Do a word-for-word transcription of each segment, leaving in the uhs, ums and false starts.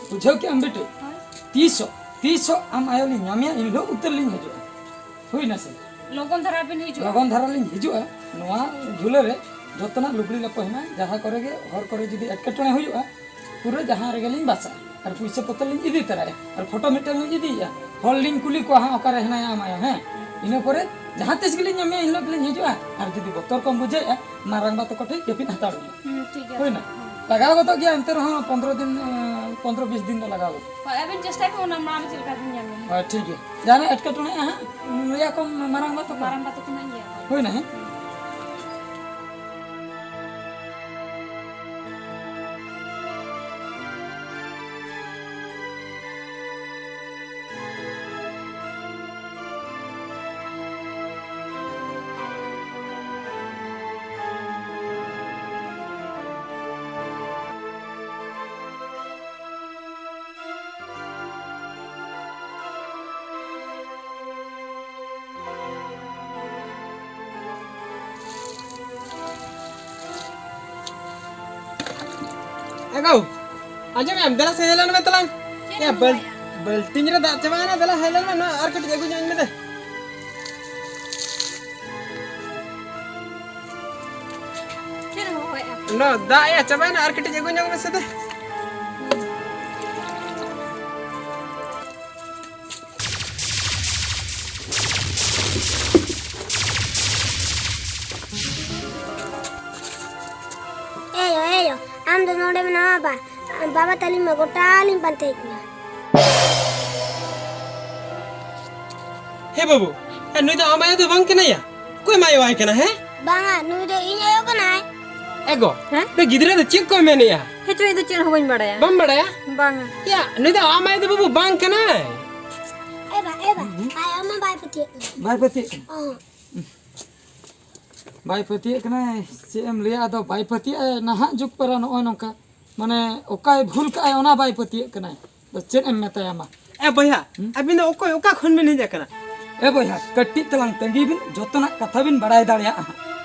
ᱵᱩᱡᱷᱟᱹᱣ ᱠᱮᱜ ᱟᱢ ᱵᱤᱴᱤ? ᱦᱳᱭ᱾ ᱛᱤᱥᱚᱜ, ᱛᱤᱥᱚᱜ ᱟᱢ ᱟᱭᱳ ᱞᱤᱧ ᱧᱟᱢᱮᱭᱟ, ᱤᱱ ᱦᱤᱞᱳᱜ ᱩᱛᱟᱹᱨ ᱞᱤᱧ ᱦᱤᱡᱩᱜᱼᱟ᱾ ᱦᱩᱭ ᱱᱟ ᱥᱮ? ᱞᱚᱜᱚᱱ ᱫᱷᱟᱨᱟ ᱵᱤᱱ ᱦᱤᱡᱩᱜᱼᱟ᱾ ᱞᱚᱜᱚᱱ ᱫᱷᱟᱨᱟ ᱞᱤᱧ ᱦᱤᱡᱩᱜᱼᱟ᱾ ᱱᱚᱣᱟ ᱡᱷᱩᱞᱟᱹ ᱨᱮ ᱡᱚᱛᱚᱱᱟᱜ ᱞᱩᱜᱽᱲᱤ ᱞᱟᱯᱚ ᱦᱮᱱᱟᱜᱼᱟ᱾ ᱡᱟᱦᱟᱸ ᱠᱚᱨᱮ ᱜᱮ, ᱦᱚᱨ ᱠᱚᱨᱮ ᱡᱩᱫᱤ ᱮᱴᱠᱮᱴᱚᱬᱮ ᱦᱩᱭᱩᱜᱼᱟ, ᱯᱩᱨᱟᱹ ᱡᱟᱦᱟᱸ ᱨᱮᱜᱮ ᱞᱤᱧ ᱵᱟᱥᱟᱜᱼᱟ᱾ ᱟᱨ ᱯᱩᱭᱥᱟᱹ ᱯᱚᱛᱨᱚ ᱞᱤᱧ ᱤᱫᱤ ᱛᱚᱨᱟᱭᱟ᱾ ᱟᱨ ᱯᱷᱳᱴᱳ ᱢᱤᱫᱴᱟᱝ ᱞᱤᱧ ᱤᱫᱤᱭᱮᱫᱼᱟ᱾ ᱦᱚᱲ ᱞᱤᱧ ᱠᱩᱞᱤ ᱠᱚᱣᱟ ᱦᱟᱸᱜ, "ᱚᱠᱟᱨᱮ ᱦᱮᱱᱟᱭᱟ ᱟᱢ ᱟᱭᱳ?" ᱦᱮᱸ, ᱤᱱᱟᱹ ᱯᱚᱨᱮ ᱡᱟᱦᱟᱸ ᱛᱤᱥ ᱜᱮᱞᱤᱧ ᱧᱟᱢᱮᱭᱟ, ᱮᱱ ᱦᱤᱞᱳᱜ ᱜᱮᱞᱤᱧ ᱦᱤᱡᱩᱜᱼᱟ᱾ ᱟᱨ ᱡᱩᱫᱤ ᱵᱚᱛᱚᱨ ᱠᱚᱢ ᱵᱩᱡᱷᱟᱹᱣᱮᱫᱼᱟ, ᱢᱟᱨᱟᱝᱵᱟ ᱛᱟᱠᱚ ᱴᱷᱮᱱ ᱡᱟᱹᱯᱤᱫ ᱦᱟᱛᱟᱲ ᱢᱮ᱾ ᱦᱩᱸ, ᱴᱷᱤᱠ ᱜᱮᱭᱟ᱾ ᱦᱩᱭᱱᱟ? ᱦᱩᱸ᱾ ᱞᱟᱜᱟᱣ ᱜᱚᱫᱚᱜ ᱜᱮᱭᱟ, ᱮᱱᱛᱮ ᱨᱮᱦᱚᱸ ᱯᱚᱱᱫᱽᱨᱚ ᱫᱤᱱ, ᱮᱸ, ᱯᱚᱱᱫᱽᱨᱚ ᱵᱤᱥ ᱫᱤᱱ ᱫᱚ ᱞᱟᱜᱟᱣ ᱜᱚᱫᱚᱜ᱾ ᱦᱳᱭ, ᱟᱵᱮᱱ ᱪᱮᱥᱴᱟᱭ ᱯᱮ, ᱚᱱᱟ ᱢᱟᱲᱟᱝ ᱨᱮ ᱪᱮᱫ ᱞᱮᱠᱟ ᱵᱮᱱ ᱧᱟᱢ ᱧᱟᱢᱟ᱾ ᱦᱳᱭ, ᱴᱷᱤᱠ ᱜᱮᱭᱟ᱾ ᱡᱟᱦᱟᱱᱟᱜ ᱮᱴᱠᱮᱴᱚᱬᱮᱜᱼᱟ ᱦᱟᱸᱜ, ᱞᱟᱹᱭᱟᱠᱚ ᱢᱟᱨᱟᱝᱵᱟ ᱛᱟᱠᱚ᱾ ᱢᱟᱨᱟᱝᱵᱟ ᱛᱟᱠᱚ ᱢᱮᱱᱟᱜ ᱜᱮᱭᱟ᱾ ᱦᱩᱭᱱᱟ, ᱦᱮᱸ? ᱦᱩᱸ᱾ ᱮ ᱜᱳ, ᱟᱸᱡᱚᱢᱮᱫ ᱟᱢ? ᱫᱮᱞᱟ ᱥᱮ ᱦᱮᱡ ᱞᱮᱱ ᱢᱮ ᱛᱟᱞᱟᱝ᱾ ᱪᱮᱫ ᱮᱭᱟ, ᱮᱢ ᱵᱟᱹᱞ-, ᱞᱟᱹᱭᱟ? ᱵᱟᱹᱞᱴᱤᱱ ᱨᱮ ᱫᱟᱜ ᱪᱟᱵᱟᱭᱮᱱᱟ, ᱫᱮᱞᱟ ᱦᱮᱡ ᱞᱮᱱ ᱢᱮ, ᱱᱚᱣᱟ ᱟᱨ ᱠᱟᱹᱴᱤᱡ ᱟᱹᱜᱩ ᱧᱚᱜ ᱟᱹᱧ ᱢᱮ ᱫᱮ᱾ ᱪᱮᱫ ᱮᱢ ᱦᱚᱦᱚᱭᱮᱫᱼᱟ? ᱱᱚᱣᱟ ᱫᱟᱜ ᱭᱟ ᱪᱟᱵᱟᱭᱮᱱᱟ, ᱟᱨ ᱠᱟᱹᱴᱤᱡ ᱟᱹᱜᱩ ᱧᱚᱜ ᱢᱮᱥᱮ ᱫᱮ᱾ ᱮᱭᱳ, ᱮᱭᱳ, ᱟᱢ ᱫᱚ ᱱᱚᱰᱮ ᱢᱮᱱᱟᱢᱟ ᱵᱟ? ᱵᱟᱵᱟ ᱛᱟᱹᱞᱤᱧ ᱢᱟ ᱜᱚᱴᱟ ᱞᱤᱧ ᱯᱟᱱᱛᱮᱭᱮᱫ ᱢᱮᱭᱟ᱾ ᱦᱮ ᱵᱟᱹᱵᱩ, ᱮ, ᱱᱩᱭ ᱫᱚ ᱟᱢ ᱟᱭᱳ ᱫᱚ ᱵᱟᱝ ᱠᱟᱱᱟᱭᱟ? ᱚᱠᱚᱭᱮᱢ ᱟᱭᱳᱣᱟᱭ ᱠᱟᱱᱟ, ᱦᱮᱸ? ᱵᱟᱝᱟ, ᱱᱩᱭ ᱫᱚ ᱤᱧ ᱟᱭᱳ ᱠᱟᱱᱟᱭ᱾ ᱮ ᱜᱳ, ᱦᱮᱸ? ᱱᱩᱭ ᱜᱤᱫᱽᱨᱟᱹ ᱫᱚ ᱪᱮᱫ ᱠᱚᱭ ᱢᱮᱱᱮᱜᱼᱟ? ᱦᱮᱸ ᱪᱚ, ᱤᱧ ᱫᱚ ᱪᱮᱫ ᱦᱚᱸ ᱵᱟᱹᱧ ᱵᱟᱲᱟᱭᱟ᱾ ᱵᱟᱢ ᱵᱟᱲᱟᱭᱟ? ᱵᱟᱝᱟ᱾ ᱭᱟ, ᱱᱩᱭ ᱫᱚ ᱟᱢ ᱟᱭᱳ ᱫᱚ ᱵᱟᱹᱵᱩ ᱵᱟᱝ ᱠᱟᱱᱟᱭ᱾ ᱮ ᱵᱟ, ᱮ ᱵᱟ, ᱟᱭᱳ ᱢᱟ ᱵᱟᱭ ᱯᱟᱹᱛᱭᱟᱹᱜ ᱠᱟᱱᱟ᱾ ᱵᱟᱭ ᱯᱟᱹᱛᱭᱟᱹᱜ ᱠᱟᱱᱟ? ᱚᱦᱚᱸ᱾ ᱵᱟᱭ ᱯᱟᱹᱛᱭᱟᱹᱜ ᱠᱟᱱᱟᱭ, ᱪᱮᱫ ᱮᱢ ᱞᱟᱹᱭᱟ, ᱟᱫᱚ ᱵᱟᱭ ᱯᱟᱹᱛᱭᱟᱹᱜᱼᱟ᱾ ᱱᱟᱦᱟᱜ ᱡᱩᱜᱽ ᱯᱟᱨᱟ ᱱᱚᱜᱼᱚᱭ ᱱᱚᱝᱠᱟ, ᱢᱟᱱᱮ ᱚᱠᱟᱭ ᱵᱷᱩᱞ ᱠᱟᱜᱼᱟᱭ ᱚᱱᱟ ᱵᱟᱭ ᱯᱟᱹᱛᱭᱟᱹᱜ ᱠᱟᱱᱟᱭ, ᱟᱫᱚ ᱪᱮᱫ ᱮᱢ ᱢᱮᱛᱟᱭᱟ ᱢᱟ᱾ ᱮ ᱵᱚᱭᱦᱟ, ᱦᱩᱸ? ᱟᱹᱵᱤᱱ ᱫᱚ ᱚᱠᱚᱭ, ᱚᱠᱟ ᱠᱷᱚᱱ ᱵᱤᱱ ᱦᱮᱡ ᱟᱠᱟᱱᱟ? ᱮ ᱵᱚᱭᱦᱟ, ᱠᱟᱹᱴᱤᱡ ᱛᱟᱞᱟᱝ ᱛᱟᱺᱜᱤ ᱵᱤᱱ, ᱡᱚᱛᱚᱱᱟᱜ ᱠᱟᱛᱷᱟ ᱵᱤᱱ ᱵᱟᱲᱟᱭ ᱫᱟᱲᱮᱭᱟᱜᱼᱟ ᱦᱟᱸᱜ᱾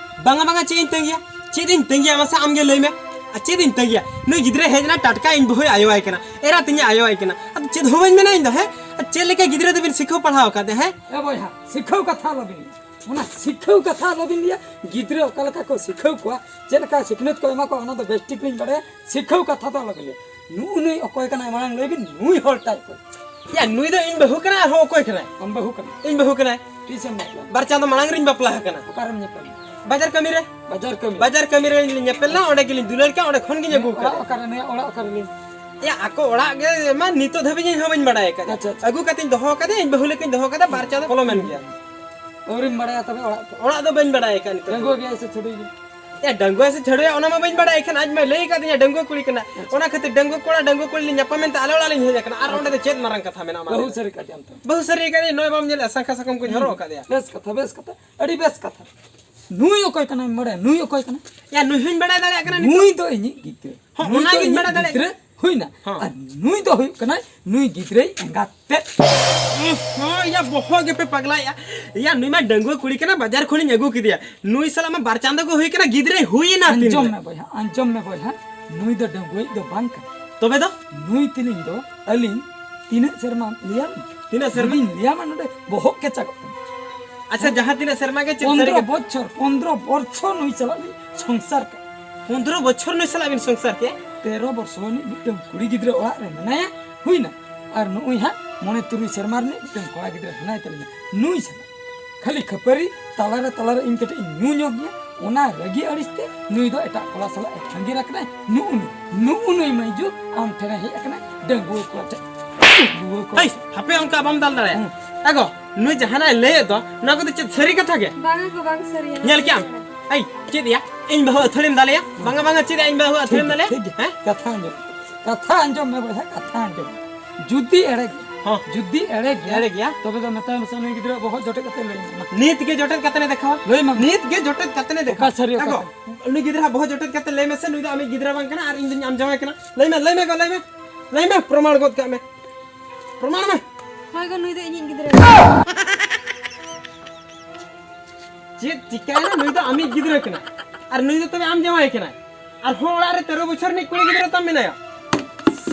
ᱵᱟᱝᱟ, ᱵᱟᱝᱟ, ᱪᱮᱫ ᱤᱧ ᱛᱟᱺᱜᱤᱭᱟ? ᱪᱮᱫ ᱤᱧ ᱛᱟᱺᱜᱤᱭᱟ ᱢᱟᱥᱮ ᱟᱢ ᱜᱮ ᱞᱟᱹᱭ ᱢᱮ᱾ ᱟᱨ ᱪᱮᱫ ᱤᱧ ᱛᱟᱹᱜᱤᱭᱟ? ᱱᱩᱭ ᱜᱤᱫᱽᱨᱟᱹ ᱦᱮᱡ ᱮᱱᱟ, ᱴᱟᱴᱠᱟ ᱤᱧ ᱵᱟᱹᱦᱩᱭ ᱟᱭᱳᱣᱟᱭ ᱠᱟᱱᱟ, ᱮᱨᱟ ᱛᱤᱧᱮ ᱟᱭᱳᱣᱟᱭ ᱠᱟᱱᱟ᱾ ᱟᱫᱚ ᱪᱮᱫ ᱦᱚᱸ ᱵᱟᱹᱧ ᱢᱮᱱᱟ ᱤᱧ ᱫᱚ, ᱦᱮᱸ? ᱟᱨ ᱪᱮᱫ ᱞᱮᱠᱟ ᱜᱤᱫᱽᱨᱟᱹ ᱫᱚᱵᱤᱱ ᱥᱤᱠᱷᱟᱹᱣ ᱯᱟᱲᱦᱟᱣ ᱟᱠᱟᱫᱮᱭᱟ, ᱦᱮᱸ? ᱮ ᱵᱚᱭᱦᱟ, ᱥᱤᱠᱷᱟᱹᱣ ᱠᱟᱛᱷᱟ ᱟᱞᱚᱵᱤᱱ ᱞᱟᱹᱭᱟ᱾ ᱚᱱᱟ ᱥᱤᱠᱷᱟᱹᱣ ᱠᱟᱛᱷᱟ ᱟᱞᱚᱵᱤᱱ ᱞᱟᱹᱭᱟ᱾ ᱜᱤᱫᱽᱨᱟᱹ ᱚᱠᱟ ᱞᱮᱠᱟ ᱠᱚ ᱥᱤᱠᱷᱟᱹᱣ ᱠᱚᱣᱟ, ᱪᱮᱫ ᱞᱮᱠᱟ ᱥᱤᱠᱷᱱᱟᱹᱛ ᱠᱚ ᱮᱢᱟ ᱠᱚᱣᱟ, ᱚᱱᱟ ᱫᱚ ᱵᱮᱥ ᱴᱷᱤᱠ ᱞᱤᱧ ᱵᱟᱲᱟᱭᱟ᱾ ᱥᱤᱠᱷᱟᱹᱣ ᱠᱟᱛᱷᱟ ᱫᱚ ᱟᱞᱚᱵᱤᱱ ᱞᱟᱹᱭᱟ᱾ ᱱᱩᱜᱼᱩ ᱱᱩᱭ ᱚᱠᱚᱭ ᱠᱟᱱᱟᱭ, ᱢᱟᱲᱟᱝ ᱞᱟᱹᱭ ᱵᱤᱱ, ᱱᱩᱭ ᱦᱚᱲ ᱴᱟᱜ ᱚᱠᱚᱭ? ᱭᱟ, ᱱᱩᱭ ᱫᱚ ᱤᱧ ᱵᱟᱹᱦᱩ ᱠᱟᱱᱟᱭ, ᱟᱨᱦᱚᱸ ᱚᱠᱚᱭ ᱠᱟᱱᱟᱭ? ᱟᱢ ᱵᱟᱹᱦᱩ ᱠᱟᱱᱟ? ᱤᱧ ᱵᱟᱹᱦᱩ ᱠᱟᱱᱟᱭ᱾ ᱛᱤᱥᱮᱢ ᱧᱟᱯᱟᱢ? ᱵᱟᱨ ᱪᱟᱸᱫᱚ ᱢᱟᱲᱟᱝ ᱨᱤᱧ ᱵᱟᱯᱞᱟ ᱟᱠᱟᱱᱟ᱾ ᱚᱠᱟᱨᱮᱢ ᱧᱟᱯᱟᱢ? ᱵᱟᱡᱟᱨ ᱠᱟᱹᱢᱤ ᱨᱮ᱾ ᱵᱟᱡᱟᱨ ᱠᱟᱹᱢᱤ? ᱵᱟᱡᱟᱨ ᱠᱟᱹᱢᱤ ᱨᱮ ᱧᱮᱯᱮᱞ ᱞᱮᱱᱟ, ᱚᱸᱰᱮ ᱜᱮᱞᱤᱧ ᱫᱩᱞᱟᱹᱲ ᱠᱮᱫᱟ, ᱚᱸᱰᱮ ᱠᱷᱚᱱ ᱜᱤᱧ ᱟᱹᱜᱩ ᱚᱲᱟᱜ ᱠᱟᱫᱮᱭᱟ᱾ ᱚᱠᱟᱨᱮ? ᱱᱩᱭᱟᱜ ᱚᱲᱟᱜ ᱚᱠᱟᱨᱮ ᱞᱟᱹᱭ? ᱭᱟ, ᱟᱠᱚ ᱚᱲᱟᱜ ᱜᱮ ᱢᱟ ᱱᱤᱛᱚᱜ ᱫᱷᱟᱹᱵᱤᱡ ᱤᱧ ᱦᱚᱸ ᱵᱟᱹᱧ ᱵᱟᱲᱟᱭ ᱟᱠᱟᱫᱟ᱾ ᱟᱪᱪᱷᱟ, ᱟᱪᱪᱷᱟ᱾ ᱟᱹᱜᱩ ᱠᱟᱛᱮᱧ ᱫᱚᱦᱚ ᱠᱟᱫᱮᱭᱟ, ᱤᱧ ᱵᱟᱹᱦᱩ ᱞᱮᱠᱟᱧ ᱫᱚᱦᱚ ᱠᱟᱫᱟ, ᱵᱟᱨ ᱪᱟᱸᱫᱚ ᱯᱚᱞᱚᱢᱮᱱ ᱜᱮᱭᱟ᱾ ᱟᱹᱣᱨᱤᱢ ᱵᱟᱲᱟᱭᱟ ᱛᱚᱵᱮ ᱚᱲᱟᱜ ᱠᱚ? ᱚᱲᱟᱜ ᱫᱚ ᱵᱟᱹᱧ ᱵᱟᱲᱟᱭ ᱟᱠᱟᱫ ᱱᱤᱛᱚᱜ ᱰᱟᱺᱜᱩᱣᱟᱹ ᱫᱷᱟᱹᱵᱤᱡ᱾ ᱜᱮᱭᱟᱭ ᱥᱮ ᱪᱷᱟᱹᱰᱣᱤ ᱜᱮᱭᱟᱭ? ᱭᱟ, ᱰᱟᱺᱜᱩᱣᱟᱹ ᱥᱮ ᱪᱷᱟᱹᱰᱣᱤ, ᱚᱱᱟ ᱢᱟ ᱵᱟᱹᱧ ᱵᱟᱲᱟᱭ ᱠᱷᱟᱱ, ᱟᱡ ᱢᱟᱭ ᱞᱟᱹᱭ ᱟᱠᱟᱫᱤᱧᱟ ᱰᱟᱺᱜᱩᱣᱟᱹ ᱠᱩᱲᱤ ᱠᱟᱱᱟ᱾ ᱟᱪᱪᱷᱟ᱾ ᱚᱱᱟ ᱠᱷᱟᱹᱛᱤᱨ ᱰᱟᱺᱜᱩᱣᱟᱹ ᱠᱚᱲᱟ, ᱰᱟᱺᱜᱩᱣᱟᱹ ᱠᱩᱲᱤ ᱞᱮ ᱧᱟᱯᱟᱢᱮᱱ ᱛᱮ ᱟᱞᱮ ᱚᱲᱟᱜ ᱞᱤᱧ ᱦᱮᱡ ᱟᱠᱟᱱᱟ, ᱟᱨ ᱚᱸᱰᱮ ᱫᱚ ᱪᱮᱫ ᱢᱟᱨᱟᱝ ᱠᱟᱛᱷᱟ ᱢᱮᱱᱟᱜᱼᱟ, ᱢᱟ ᱞᱟᱹᱭ ᱵᱟᱹᱦᱩ ᱢᱮ? ᱥᱟᱹᱨᱤ ᱠᱟᱫᱮᱭᱟᱢ ᱛᱚ? ᱵᱟᱹᱦᱩ ᱥᱟᱹᱨᱤ ᱠᱟᱫᱮᱭᱟ, ᱱᱚᱜᱼᱚᱭ ᱵᱟᱢ ᱧᱮᱞᱮᱫᱼᱟ, ᱥᱟᱝᱠᱷᱟ ᱥᱟᱠᱚᱢ ᱠᱚᱧ ᱦᱚᱨᱚᱜ ᱟᱠᱟᱫᱮᱭᱟ᱾ ᱵᱮᱥ ᱠᱟᱛᱷᱟ, ᱵᱮᱥ ᱠᱟᱛᱷᱟ, ᱟᱹᱰᱤ ᱵᱮᱥ ᱠᱟᱛᱷᱟ᱾ ᱱᱩᱭ ᱚᱠᱚᱭ ᱠᱟᱱᱟᱭ ᱵᱟᱲᱟᱭᱟ? ᱱᱩᱭ ᱚᱠᱚᱭ ᱠᱟᱱᱟᱭ? ᱭᱟ, ᱱᱩᱭ ᱦᱚᱸᱧ ᱵᱟᱲᱟᱭ ᱫᱟᱲᱮᱭᱟᱜ ᱠᱟᱱᱟ ᱱᱤᱛᱚᱜ᱾ ᱱᱩᱭ ᱫᱚ ᱤᱧᱤᱡ ᱜᱤᱫᱽᱨᱟᱹ᱾ ᱦᱚᱸ, ᱱᱩᱭ ᱚᱱᱟ ᱫᱚ ᱜᱤᱧ ᱤᱧᱤᱡ ᱵᱟᱲᱟᱭ ᱫᱟᱲᱮᱭᱟᱜ ᱜᱤᱫᱽᱨᱟᱹ ᱠᱟᱱᱟ᱾ ᱦᱩᱭᱱᱟ᱾ ᱦᱚᱸ᱾ ᱟᱨ ᱱᱩᱭ ᱫᱚ ᱦᱩᱭᱩᱜ ᱠᱟᱱᱟᱭ ᱱᱩᱭ ᱜᱤᱫᱽᱨᱟᱹᱭ ᱮᱸᱜᱟᱛ ᱛᱮᱫ᱾ ᱦᱚᱸ, ᱭᱟ, ᱵᱚᱦᱚᱜ ᱜᱮᱯᱮ ᱯᱟᱜᱽᱞᱟᱭᱮᱜᱼᱟ᱾ ᱭᱟ, ᱱᱩᱭ ᱢᱟ ᱰᱟᱺᱜᱩᱣᱟᱹ ᱠᱩᱲᱤ ᱠᱟᱱᱟ, ᱵᱟᱡᱟᱨ ᱠᱷᱚᱱᱤᱧ ᱟᱹᱜᱩ ᱠᱮᱫᱮᱭᱟ᱾ ᱱᱩᱭ ᱥᱟᱞᱟᱜ ᱢᱟ ᱵᱟᱨ ᱪᱟᱸᱫᱚ ᱜᱮ ᱦᱩᱭ ᱠᱟᱱᱟ, ᱜᱤᱫᱽᱨᱟᱹᱭ ᱦᱩᱭᱮᱱᱟ ᱛᱤᱱ ᱟᱸᱡᱚᱢ ᱨᱮ? ᱢᱮ ᱵᱚᱭᱦᱟ, ᱟᱸᱡᱚᱢ ᱢᱮ ᱵᱚᱭᱦᱟ, ᱱᱩᱭ ᱫᱚ ᱰᱟᱺᱜᱩᱣᱟᱹᱭᱤᱡ ᱫᱚ ᱵᱟᱝ ᱠᱟᱱᱟ᱾ ᱛᱚᱵᱮ ᱫᱚ? ᱱᱩᱭ ᱛᱤᱞᱤᱧ ᱫᱚ ᱟᱹᱞᱤᱧ ᱛᱤᱱᱟᱹᱜ ᱥᱮᱨᱢᱟ ᱞᱟᱹᱭᱟᱢ? ᱛᱤᱱᱟᱹᱜ ᱥᱮᱨᱢᱟ? ᱡᱩᱫᱤᱧ ᱞᱟᱹᱭᱟᱢᱟ ᱱᱚᱰᱮ ᱵᱚᱦᱚᱜ ᱠᱮᱪᱟᱜᱚᱜ ᱛᱟᱢᱟ᱾ ᱟᱪᱪᱷᱟ, ᱡᱟᱦᱟᱸ ᱛᱤᱱᱟᱹᱜ ᱥᱮᱨᱢᱟ ᱜᱮ ᱪᱮᱫ ᱥᱟᱹᱨᱤ ᱯᱚᱱᱫᱽᱨᱚ ᱜᱮ? ᱵᱚᱪᱷᱚᱨ, ᱯᱚᱱᱫᱽᱨᱚ ᱵᱚᱪᱷᱚᱨ ᱱᱩᱭ ᱥᱟᱞᱟᱜ ᱞᱤᱧ ᱥᱚᱝᱥᱟᱨ ᱠᱟᱜᱼᱟ᱾ ᱯᱚᱱᱫᱽᱨᱚ ᱵᱚᱪᱷᱚᱨ ᱱᱩᱭ ᱥᱟᱞᱟᱜ ᱵᱤᱱ ᱥᱚᱝᱥᱟᱨ ᱠᱮᱜᱼᱟ? ᱛᱮᱨᱚ ᱵᱚᱪᱷᱚᱨ ᱨᱤᱱᱤᱡ ᱢᱤᱫᱴᱟᱝ ᱠᱩᱲᱤ ᱜᱤᱫᱽᱨᱟᱹ ᱚᱲᱟᱜ ᱨᱮ ᱢᱮᱱᱟᱭᱟ, ᱦᱩᱭᱱᱟ᱾ ᱟᱨ ᱱᱩᱜᱼᱩᱭ ᱦᱟᱸᱜ ᱢᱚᱬᱮ ᱛᱩᱨᱩᱭ ᱥᱮᱨᱢᱟ ᱨᱤᱱᱤᱡ ᱢᱤᱫᱴᱟᱝ ᱠᱚᱲᱟ ᱜᱤᱫᱽᱨᱟᱹ ᱢᱮᱱᱟᱭ ᱛᱟᱹᱞᱤᱧᱟ, ᱱᱩᱭ ᱥᱟᱞᱟᱜ᱾ ᱠᱷᱟᱹᱞᱤ ᱠᱷᱟᱹᱯᱟᱹᱨᱤ ᱛᱟᱞᱟᱨᱮ, ᱛᱟᱞᱟᱨᱮ ᱤᱧ ᱠᱟᱹᱴᱤᱡ ᱤᱧ ᱧᱩ ᱧᱚᱜ ᱜᱮᱭᱟ, ᱚᱱᱟ ᱨᱟᱹᱜᱤ ᱟᱹᱲᱤᱥ ᱛᱮ ᱱᱩᱭ ᱫᱚ ᱮᱴᱟᱜ ᱠᱚᱲᱟ ᱥᱟᱞᱟᱜ ᱮ ᱟᱸᱜᱤᱨ ᱟᱠᱟᱱᱟᱭ᱾ ᱱᱩᱜᱼᱩ ᱱᱩᱭ, ᱱᱩᱜᱼᱩ ᱱᱩᱭ ᱢᱟᱹᱭᱡᱩ ᱟᱢ ᱴᱷᱮᱱᱮ ᱦᱮᱡ ᱟᱠᱟᱱᱟᱭ, ᱰᱟᱺᱜᱩᱣᱟᱹ ᱠᱚᱲᱟ ᱴᱷᱮᱱ᱾ ᱰᱟᱺᱜᱩᱣᱟᱹ ᱠᱚᱲᱟ ᱦᱮᱭ, ᱴᱷᱮᱱ᱾ ᱦᱟᱯᱮ, ᱚᱱᱠᱟ ᱵᱟᱢ ᱫᱟᱞ ᱫᱟᱲᱮᱭᱟᱜᱼᱟ᱾ ᱦᱩᱸ᱾ ᱮᱜᱳ, ᱱᱩᱭ ᱡᱟᱦᱟᱱᱟᱜ ᱮ ᱞᱟᱹᱭᱮᱫ ᱫᱚ, ᱱᱚᱣᱟ ᱠᱚᱫᱚ ᱪᱮᱫ ᱥᱟᱹᱨᱤ ᱠᱟᱛᱷᱟ ᱜᱮ? ᱵᱟᱝᱟ ᱜᱳ, ᱵᱟᱝ ᱥᱟᱹᱨᱤᱭᱟ, ᱧᱮᱞ ᱱᱚᱣᱟ ᱠᱮᱜᱼᱟᱢ? ᱫᱚ᱾ ᱮᱭ, ᱪᱮᱫ ᱭᱟ? ᱤᱧ ᱵᱟᱹᱦᱩ ᱟᱹᱛᱷᱟᱹᱲᱤᱢ ᱫᱟᱞᱮᱭᱟ? ᱵᱟᱝᱟ, ᱵᱟᱝᱟ, ᱪᱮᱫ ᱭᱟ, ᱤᱧ ᱵᱟᱹᱦᱩ ᱟᱹᱛᱷᱟᱹᱲᱤᱢ ᱴᱷᱤᱠ ᱜᱮᱭᱟ, ᱫᱟᱞᱮᱭᱟ? ᱴᱷᱤᱠ ᱜᱮᱭᱟ᱾ ᱦᱮᱸ? ᱠᱟᱛᱷᱟ ᱟᱸᱡᱚᱢ, ᱠᱟᱛᱷᱟ ᱟᱸᱡᱚᱢ ᱢᱮ ᱵᱚᱭᱦᱟ, ᱠᱟᱛᱷᱟ ᱟᱸᱡᱚᱢ᱾ ᱡᱩᱫᱤ ᱮᱲᱮ ᱜᱮᱭᱟ, ᱦᱚᱸ᱾ ᱡᱩᱫᱤ ᱮᱲᱮ ᱜᱮᱭᱟ, ᱮᱲᱮ ᱜᱮᱭᱟ᱾ ᱛᱚᱵᱮ ᱫᱚ ᱢᱮᱛᱟᱭ ᱢᱮᱥᱮ ᱱᱩᱭ ᱜᱤᱫᱽᱨᱟᱹ ᱵᱚᱦᱚᱜ ᱡᱚᱴᱮᱫ ᱠᱟᱛᱮ ᱞᱟᱹᱭ ᱢᱮ, ᱢᱟ᱾ ᱱᱤᱛ ᱜᱮ ᱡᱚᱴᱮᱫ ᱠᱟᱛᱮ ᱞᱮ ᱫᱮᱠᱷᱟᱣᱟ᱾ ᱞᱟᱹᱭ ᱢᱮ᱾ ᱱᱤᱛ ᱜᱮ ᱡᱚᱴᱮᱫ ᱠᱟᱛᱮ ᱞᱮ ᱫᱮᱠᱷᱟᱣᱟ᱾ ᱚᱠᱟ ᱥᱟᱹᱨᱤ, ᱚᱠᱟ ᱮᱜᱳ, ᱥᱟᱹᱨᱤ? ᱩᱱᱤ ᱜᱤᱫᱽᱨᱟᱹ ᱦᱟᱸᱜ ᱵᱚᱦᱚᱜ ᱡᱚᱴᱮᱫ ᱠᱟᱛᱮ ᱞᱟᱹᱭ ᱢᱮᱥᱮ, ᱱᱩᱭ ᱫᱚ ᱟᱢᱤᱡ ᱜᱤᱫᱽᱨᱟᱹ ᱵᱟᱝ ᱠᱟᱱᱟ ᱟᱨ ᱤᱧ ᱫᱚᱧ ᱟᱢ ᱡᱟᱶᱟᱭ ᱠᱟᱱᱟ᱾ ᱞᱟᱹᱭ ᱢᱮ, ᱞᱟᱹᱭ ᱢᱮ ᱜᱳ, ᱞᱟᱹᱭ ᱢᱮ᱾ ᱞᱟᱹᱭ ᱢᱮ, ᱯᱨᱚᱢᱟᱬ ᱜᱚᱫ ᱠᱟᱜ ᱢᱮ᱾ ᱯᱨᱚᱢᱟᱬ ᱢᱮ᱾ ᱦᱳᱭ ᱜᱳ, ᱱᱩᱭ ᱫᱚ ᱤᱧᱤᱡ ᱜᱤᱫᱽᱨᱟᱹ᱾ ᱪᱮᱫ ᱪᱤᱠᱟᱹᱭᱮᱱᱟ? ᱱᱩᱭ ᱫᱚ ᱟᱢᱤᱡ ᱜᱤᱫᱽᱨᱟᱹ ᱠᱟᱱᱟᱭ᱾ ᱟᱨ ᱱᱩᱭ ᱫᱚ ᱛᱚᱵᱮ ᱟᱢ ᱡᱟᱶᱟᱭ ᱠᱟᱱᱟᱭ᱾ ᱟᱨᱦᱚᱸ ᱚᱲᱟᱜ ᱨᱮ ᱛᱮᱨᱚ ᱵᱚᱪᱷᱚᱨ ᱨᱤᱱᱤᱡ ᱠᱩᱲᱤ ᱜᱤᱫᱽᱨᱟᱹ ᱛᱟᱢ ᱢᱮᱱᱟᱭᱟ?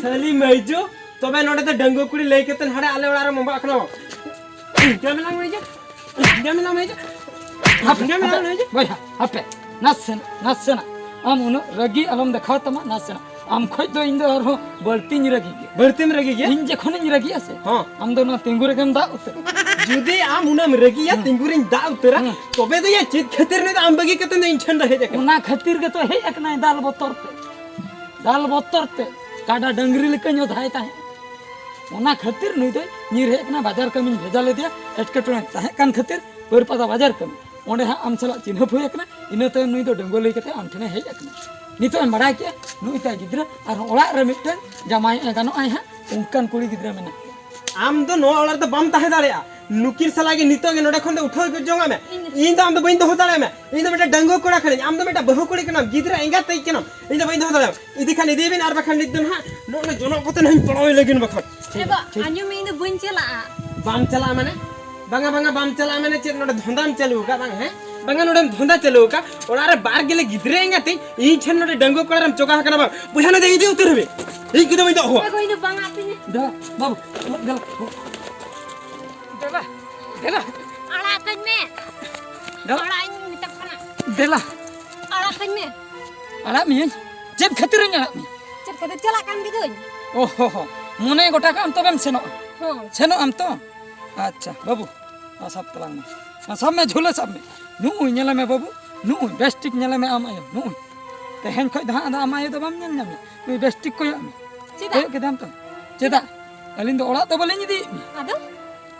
ᱥᱟᱹᱞᱤ ᱢᱟᱹᱭᱡᱩ, ᱛᱚᱵᱮ ᱱᱚᱰᱮ ᱫᱚ ᱰᱟᱺᱜᱩᱣᱟᱹ ᱠᱩᱲᱤ ᱞᱟᱹᱭ ᱠᱟᱛᱮ ᱦᱟᱸᱰᱮ ᱟᱞᱮ ᱚᱲᱟᱜ ᱨᱮ ᱢᱚᱸᱵᱟ ᱟᱠᱟᱱᱟ᱾ ᱤᱧ ᱢᱮᱱᱟ ᱢᱟᱹᱭᱡᱩ, ᱤᱧ ᱢᱮᱱᱟ ᱢᱟᱹᱭᱡᱩ᱾ ᱦᱟᱯᱮ, ᱤᱧ ᱢᱮᱱᱟ ᱦᱟᱯᱮ, ᱢᱟᱹᱭᱡᱩ᱾ ᱵᱚᱭᱦᱟ, ᱦᱟᱯᱮ, ᱱᱟᱥᱮᱱᱟᱜ, ᱱᱟᱥᱮᱱᱟᱜ ᱟᱢ ᱩᱱᱟᱹᱜ ᱨᱟᱹᱜᱤ ᱟᱞᱚᱢ ᱫᱮᱠᱷᱟᱣ ᱛᱟᱢᱟ, ᱱᱟᱥᱮᱱᱟᱜ᱾ ᱟᱢ ᱠᱷᱚᱡ ᱫᱚ ᱤᱧ ᱫᱚ ᱟᱨᱦᱚᱸ ᱵᱟᱹᱲᱛᱤᱧ ᱨᱟᱹᱜᱤ ᱜᱮᱭᱟ᱾ ᱵᱟᱹᱲᱛᱤᱢ ᱨᱟᱹᱜᱤ ᱜᱮᱭᱟ? ᱤᱧ ᱡᱚᱠᱷᱚᱱᱤᱧ ᱨᱟᱹᱜᱤᱜᱼᱟ ᱥᱮ, ᱦᱚᱸ᱾ ᱟᱢ ᱫᱚ ᱚᱱᱟ ᱛᱤᱸᱜᱩ ᱨᱮᱜᱮᱢ ᱫᱟᱜ ᱩᱛᱟᱹᱨᱟ᱾ ᱡᱩᱫᱤ ᱟᱢ ᱩᱱᱟᱹᱜ ᱮᱢ ᱨᱟᱹᱜᱤᱭᱟ, ᱦᱩᱸ᱾ ᱛᱤᱸᱜᱩ ᱨᱤᱧ ᱫᱟᱜ ᱩᱛᱟᱹᱨᱟ, ᱦᱩᱸ᱾ ᱛᱚᱵᱮ ᱫᱚ ᱭᱟ ᱪᱮᱫ ᱠᱷᱟᱹᱛᱤᱨ ᱱᱩᱭ ᱫᱚ ᱟᱢ ᱵᱟᱹᱜᱤ ᱠᱟᱛᱮ ᱫᱚ ᱤᱧ ᱴᱷᱮᱱ ᱫᱚ ᱦᱮᱡ ᱟᱠᱟᱱᱟ? ᱚᱱᱟ ᱠᱷᱟᱹᱛᱤᱨ ᱜᱮᱛᱚ ᱦᱮᱡ ᱟᱠᱟᱱᱟᱭ ᱫᱟᱞ ᱵᱚᱛᱚᱨ ᱛᱮ᱾ ᱫᱟᱞ ᱵᱚᱛᱚᱨ ᱛᱮ ᱠᱟᱰᱟ ᱰᱟᱹᱝᱨᱤ ᱞᱮᱠᱟᱧ ᱚᱫᱷᱟᱭ ᱛᱟᱦᱮᱸᱫ᱾ ᱚᱱᱟ ᱠᱷᱟᱹᱛᱤᱨ ᱱᱩᱭ ᱫᱚᱭ ᱧᱤᱨ ᱦᱮᱡ ᱟᱠᱟᱱᱟ, ᱵᱟᱡᱟᱨ ᱠᱟᱹᱢᱤᱧ ᱵᱷᱮᱡᱟ ᱞᱮᱫᱮᱭᱟ, ᱮᱴᱠᱮᱴᱚᱬᱮ ᱛᱟᱦᱮᱸ ᱠᱟᱱ ᱠᱷᱟᱹᱛᱤᱨ ᱵᱟᱹᱨᱯᱟᱫᱟ ᱵᱟᱡᱟᱨ ᱠᱟᱹᱢᱤ᱾ ᱚᱸᱰᱮ ᱦᱟᱸᱜ ᱟᱢ ᱥᱟᱞᱟᱜ ᱪᱤᱱᱦᱟᱹᱯ ᱦᱩᱭ ᱟᱠᱟᱱᱟ, ᱤᱱᱟᱹ ᱛᱟᱭᱚᱢ ᱱᱩᱭ ᱫᱚ ᱰᱟᱺᱜᱩᱣᱟᱹ ᱞᱟᱹᱭ ᱠᱟᱛᱮ ᱟᱢ ᱴᱷᱮᱱᱮ ᱦᱮᱡ ᱟᱠᱟᱱᱟ᱾ ᱱᱤᱛᱚᱜ ᱮᱢ ᱵᱟᱲᱟᱭ ᱠᱮᱜᱼᱟ, ᱱᱩᱭ ᱛᱟᱭ ᱜᱤᱫᱽᱨᱟᱹ ᱟᱨᱦᱚᱸ ᱚᱲᱟᱜ ᱨᱮ ᱢᱤᱫᱴᱟᱝ ᱡᱟᱢᱟᱭ ᱮ ᱜᱟᱱᱚᱜ ᱟᱭ ᱦᱟᱸᱜ, ᱚᱱᱠᱟᱱ ᱠᱩᱲᱤ ᱜᱤᱫᱽᱨᱟᱹ ᱢᱮᱱᱟᱜ ᱠᱚᱣᱟ᱾ ᱟᱢ ᱫᱚ ᱱᱚᱣᱟ ᱚᱲᱟᱜ ᱨᱮᱫᱚ ᱵᱟᱢ ᱛᱟᱦᱮᱸ ᱫᱟᱲᱮᱭᱟᱜᱼᱟ᱾ ᱱᱩᱠᱤᱱ ᱥᱟᱞᱟᱜ ᱜᱮ ᱱᱤᱛᱚᱜ ᱜᱮ ᱱᱚᱰᱮ ᱠᱷᱚᱱ ᱫᱚ ᱩᱴᱷᱟᱹᱣ ᱡᱚᱝ ᱟᱜ ᱢᱮ᱾ ᱤᱧ ᱫᱚ ᱟᱢ ᱫᱚ ᱵᱟᱹᱧ ᱫᱚᱦᱚ ᱫᱟᱲᱮᱭᱟᱢᱟ᱾ ᱤᱧ ᱫᱚ ᱢᱤᱫᱴᱟᱝ ᱰᱟᱺᱜᱩᱣᱟᱹ ᱠᱚᱲᱟ ᱠᱟᱹᱱᱟᱹᱧ, ᱟᱢ ᱫᱚ ᱢᱤᱫᱴᱟᱝ ᱵᱟᱹᱦᱩ ᱠᱩᱲᱤ ᱠᱟᱱᱟᱢ, ᱜᱤᱫᱽᱨᱟᱹ ᱮᱸᱜᱟᱛ ᱛᱟᱹᱭ ᱠᱟᱱᱟᱢ᱾ ᱤᱧ ᱫᱚ ᱵᱟᱹᱧ ᱫᱚᱦᱚ ᱫᱟᱲᱮᱭᱟᱢᱟ᱾ ᱤᱫᱤ ᱠᱷᱟᱱ ᱤᱫᱤᱭᱮ ᱵᱤᱱ, ᱟᱨ ᱵᱟᱠᱷᱟᱱ ᱱᱤᱛ ᱫᱚ ᱱᱟᱦᱟᱜ ᱱᱚᱜᱼᱚᱭ ᱡᱚᱱᱚᱜ ᱠᱚᱛᱮ ᱱᱟᱦᱟᱜ ᱤᱧ ᱯᱚᱲᱚᱭ ᱞᱟᱹᱜᱤᱫ ᱵᱟᱠᱷᱟᱱ᱾ ᱮ ᱵᱟ, ᱴᱷᱤᱠ, ᱴᱷᱤᱠ᱾ ᱟᱸᱡᱚᱢ ᱢᱮ, ᱤᱧ ᱫᱚ ᱵᱟᱹᱧ ᱪᱟᱞᱟᱜᱼᱟ᱾ ᱵᱟᱢ ᱪᱟᱞᱟᱜᱼᱟ ᱢᱟᱱᱮ? ᱵᱟᱝᱟ, ᱵᱟᱝᱟ, ᱵᱟᱢ ᱪᱟᱞᱟᱜᱼᱟ ᱢᱟᱱᱮ ᱪᱮᱫ? ᱱᱚᱰᱮ ᱫᱷᱚᱸᱫᱟᱢ ᱪᱟᱹᱞᱩ ᱟᱠᱟᱫ ᱵᱟᱝ? ᱦᱮᱸ, ᱵᱟᱝᱟ, ᱱᱚᱰᱮᱢ ᱫᱷᱚᱸᱫᱟ ᱪᱟᱹᱞᱩ ᱟᱠᱟᱫ᱾ ᱚᱲᱟᱜ ᱨᱮ ᱵᱟᱨ ᱜᱮᱞᱮ ᱜᱤᱫᱽᱨᱟᱹ ᱮᱸᱜᱟᱛᱤᱧ, ᱤᱧ ᱴᱷᱮᱱ ᱱᱚᱰᱮ ᱰᱟᱺᱜᱩᱣᱟᱹ ᱠᱚᱲᱟ ᱨᱮᱢ ᱪᱚᱜᱟ ᱟᱠᱟᱱᱟ ᱵᱟᱝ? ᱵᱚᱭᱦᱟ, ᱱᱚᱰᱮ ᱤᱫᱤ ᱩᱛᱟᱹᱨ ᱦᱟᱹᱵᱤᱡ᱾ ᱤᱧ ᱠᱚᱫᱚ ᱵᱟᱹᱧ ᱫᱚᱦᱚ᱾ ᱚᱠᱚᱭ ᱫᱚ ᱵᱟᱝᱟ ᱟᱹᱛᱤᱧᱟ? ᱫᱚ, ᱵᱟᱹᱵᱩ, ᱫᱮᱞᱟ᱾ ᱫᱮᱞᱟ, ᱫᱮᱞᱟ᱾ ᱟᱲᱟᱜ ᱠᱟᱹᱧ ᱢᱮ᱾ ᱫᱮᱞᱟ᱾ ᱟᱲᱟᱜ ᱤᱧ ᱢᱮᱛᱟᱢ ᱠᱟᱱᱟ᱾ ᱫᱮᱞᱟ᱾ ᱟᱲᱟᱜ ᱠᱟᱹᱧ ᱢᱮ᱾ ᱟᱲᱟᱜ ᱢᱤᱭᱟᱹᱧ? ᱪᱮᱫ ᱠᱷᱟᱹᱛᱤᱨᱤᱧ ᱟᱲᱟᱜ ᱢᱮᱭᱟ? ᱪᱮᱫ ᱠᱷᱟᱹᱛᱤᱨ? ᱪᱟᱞᱟᱜ ᱠᱟᱱ ᱜᱤᱫᱟᱹᱧ᱾ ᱳ ᱦᱳ ᱦᱳ, ᱢᱚᱱᱮ ᱜᱚᱴᱟ ᱠᱟᱜ ᱟᱢ ᱛᱚᱵᱮᱢ ᱥᱮᱱᱚᱜᱼᱟ? ᱦᱚᱸ᱾ ᱥᱮᱱᱚᱜ ᱟᱢ ᱛᱚ? ᱟᱪᱪᱷᱟ, ᱵᱟᱹᱵᱩ, ᱱᱚᱣᱟ ᱥᱟᱵ ᱛᱟᱞᱟᱝ ᱢᱮ᱾ ᱱᱚᱣᱟ ᱥᱟᱵ ᱢᱮ, ᱡᱷᱩᱞᱟᱹ ᱥᱟᱵ ᱢᱮ᱾ ᱱᱩᱜᱼᱩᱭ ᱧᱮᱞᱮ ᱢᱮ ᱵᱟᱹᱵᱩ, ᱱᱩᱜᱼᱩᱭ ᱵᱮᱥ ᱴᱷᱤᱠ ᱧᱮᱞᱮ ᱢᱮ ᱟᱢ ᱟᱭᱳ, ᱱᱩᱜᱼᱩᱭ᱾ ᱛᱮᱦᱮᱧ ᱠᱷᱚᱡ ᱫᱚ ᱦᱟᱸᱜ ᱟᱫᱚ ᱟᱢ ᱟᱭᱳ ᱫᱚ ᱵᱟᱢ ᱧᱮᱞ ᱧᱟᱢᱮᱭᱟ᱾ ᱱᱩᱭ ᱵᱮᱥ ᱴᱷᱤᱠ ᱠᱚᱭᱚᱜ ᱢᱮ᱾ ᱪᱮᱫᱟᱜ? ᱠᱚᱭᱚᱜ ᱠᱮᱫᱟᱢ ᱛᱚ? ᱪᱮᱫᱟᱜ? ᱟᱹᱞᱤᱧ ᱫᱚ ᱚᱲᱟᱜ ᱫᱚ ᱵᱟᱹᱞᱤᱧ ᱤᱫᱤᱭᱮᱫ ᱢᱮᱭᱟ᱾ ᱟᱫᱚ?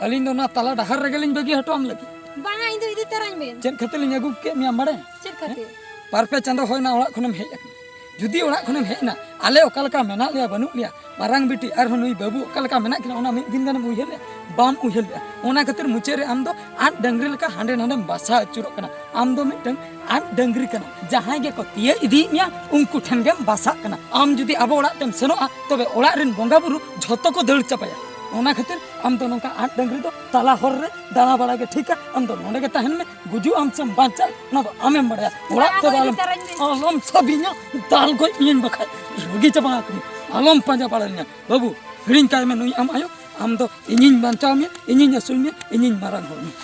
ᱟᱹᱞᱤᱧ ᱫᱚ ᱚᱱᱟ ᱛᱟᱞᱟ ᱰᱟᱦᱟᱨ ᱨᱮᱜᱮᱞᱤᱧ ᱵᱟᱹᱜᱤ ᱦᱚᱴᱚ ᱟᱢ ᱞᱟᱹᱜᱤᱫ᱾ ᱵᱟᱝᱟ, ᱤᱧ ᱫᱚ ᱤᱫᱤ ᱛᱟᱨᱟᱧ ᱵᱮᱱ᱾ ᱪᱮᱫ ᱠᱷᱟᱹᱛᱤᱨ ᱞᱤᱧ ᱟᱹᱜᱩ ᱠᱮᱫ ᱢᱮᱭᱟ ᱵᱟᱲᱟᱭᱟ? ᱪᱮᱫ ᱠᱷᱟᱹᱛᱤᱨ? ᱦᱮᱸ? ᱵᱟᱨ ᱯᱮ ᱪᱟᱸᱫᱚ ᱦᱩᱭᱱᱟ ᱚᱲᱟᱜ ᱠᱷᱚᱱᱮᱢ ᱦᱮᱡ ᱟᱠᱟᱱᱟ᱾ ᱡᱩᱫᱤ ᱚᱲᱟᱜ ᱠᱷᱚᱱᱮᱢ ᱦᱮᱡ ᱮᱱᱟ, ᱟᱞᱮ ᱚᱠᱟ ᱞᱮᱠᱟ ᱢᱮᱱᱟᱜ ᱞᱮᱭᱟ ᱵᱟᱹᱱᱩᱜ ᱞᱮᱭᱟ, ᱢᱟᱨᱟᱝ ᱵᱤᱴᱤ ᱟᱨᱦᱚᱸ ᱱᱩᱭ ᱵᱟᱹᱵᱩ ᱚᱠᱟ ᱞᱮᱠᱟ ᱢᱮᱱᱟᱜ ᱠᱤᱱᱟ, ᱚᱱᱟ ᱢᱤᱫ ᱫᱤᱱ ᱜᱟᱱᱮᱢ ᱩᱭᱦᱟᱹᱨ ᱞᱮᱫᱼᱟ? ᱵᱟᱢ ᱩᱭᱦᱟᱹᱨ ᱞᱮᱫᱼᱟ᱾ ᱚᱱᱟ ᱠᱷᱟᱹᱛᱤᱨ ᱢᱩᱪᱟᱹᱫ ᱨᱮ ᱟᱢ ᱫᱚ ᱟᱫ ᱰᱟᱹᱝᱨᱤ ᱞᱮᱠᱟ ᱦᱟᱸᱰᱮ ᱱᱟᱸᱰᱮᱢ ᱵᱟᱥᱟ ᱟᱹᱪᱩᱨᱚᱜ ᱠᱟᱱᱟ᱾ ᱟᱢ ᱫᱚ ᱢᱤᱫᱴᱟᱝ ᱟᱫ ᱰᱟᱹᱝᱨᱤ ᱠᱟᱱᱟᱢ᱾ ᱡᱟᱦᱟᱸᱭ ᱜᱮᱠᱚ ᱛᱤᱭᱟᱹᱜ ᱤᱫᱤᱭᱮᱫ ᱢᱮᱭᱟ, ᱩᱱᱠᱩ ᱴᱷᱮᱱ ᱜᱮᱢ ᱵᱟᱥᱟᱜ ᱠᱟᱱᱟ᱾ ᱟᱢ ᱡᱩᱫᱤ ᱟᱵᱚ ᱚᱲᱟᱜ ᱛᱮᱢ ᱥᱮᱱᱚᱜᱼᱟ, ᱛᱚᱵᱮ ᱚᱲᱟᱜ ᱨᱮᱱ ᱵᱚᱸᱜᱟ ᱵᱩᱨᱩ ᱡᱷᱚᱛᱚ ᱠᱚ ᱫᱟᱹᱲ ᱪᱟᱵᱟᱭᱟ᱾ ᱚᱱᱟ ᱠᱷᱟᱹᱛᱤᱨ ᱟᱢ ᱫᱚ ᱱᱚᱝᱠᱟ ᱟᱫ ᱰᱟᱹᱝᱨᱤ ᱫᱚ ᱛᱟᱞᱟ ᱦᱚᱨ ᱨᱮ ᱫᱟᱬᱟ ᱵᱟᱲᱟ ᱜᱮ ᱴᱷᱤᱠᱟ᱾ ᱟᱢ ᱫᱚ ᱱᱚᱰᱮ ᱜᱮ ᱛᱟᱦᱮᱱ ᱢᱮ, ᱜᱩᱡᱩᱜ ᱟᱢ ᱥᱮᱢ ᱵᱟᱧᱪᱟᱜ, ᱚᱱᱟ ᱫᱚ ᱟᱢᱮᱢ ᱵᱟᱲᱟᱭᱟ᱾ ᱚᱲᱟᱜ ᱛᱮᱫᱚ ᱟᱞᱚᱢ, ᱟᱞᱚᱢ ᱥᱟᱵᱤᱧᱟ, ᱫᱟᱞ ᱜᱚᱡ ᱢᱤᱭᱟᱹᱧ ᱵᱟᱠᱷᱟᱡ᱾ ᱨᱩᱜᱤ ᱪᱟᱵᱟ ᱟᱠᱟᱱᱟᱹᱧ, ᱟᱞᱚᱢ ᱯᱟᱸᱡᱟ ᱵᱟᱲᱟᱧᱟ ᱵᱟᱹᱵᱩ᱾ ᱦᱤᱲᱤᱧ ᱠᱟᱭ ᱢᱮ ᱱᱩᱭ ᱟᱢ ᱟᱭᱳ, ᱟᱢ ᱫᱚ ᱤᱧᱤᱧ ᱵᱟᱧᱪᱟᱣ ᱢᱮᱭᱟ, ᱤᱧᱤᱧ ᱟᱹᱥᱩᱞ ᱢᱮᱭᱟ, ᱤᱧᱤᱧ ᱢᱟᱨᱟᱝ ᱦᱚᱲ ᱢᱮᱭᱟ᱾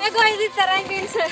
ᱮ ᱜᱚ, ᱤᱫᱤ ᱛᱟᱨᱟᱧ ᱵᱤᱱ ᱥᱮ᱾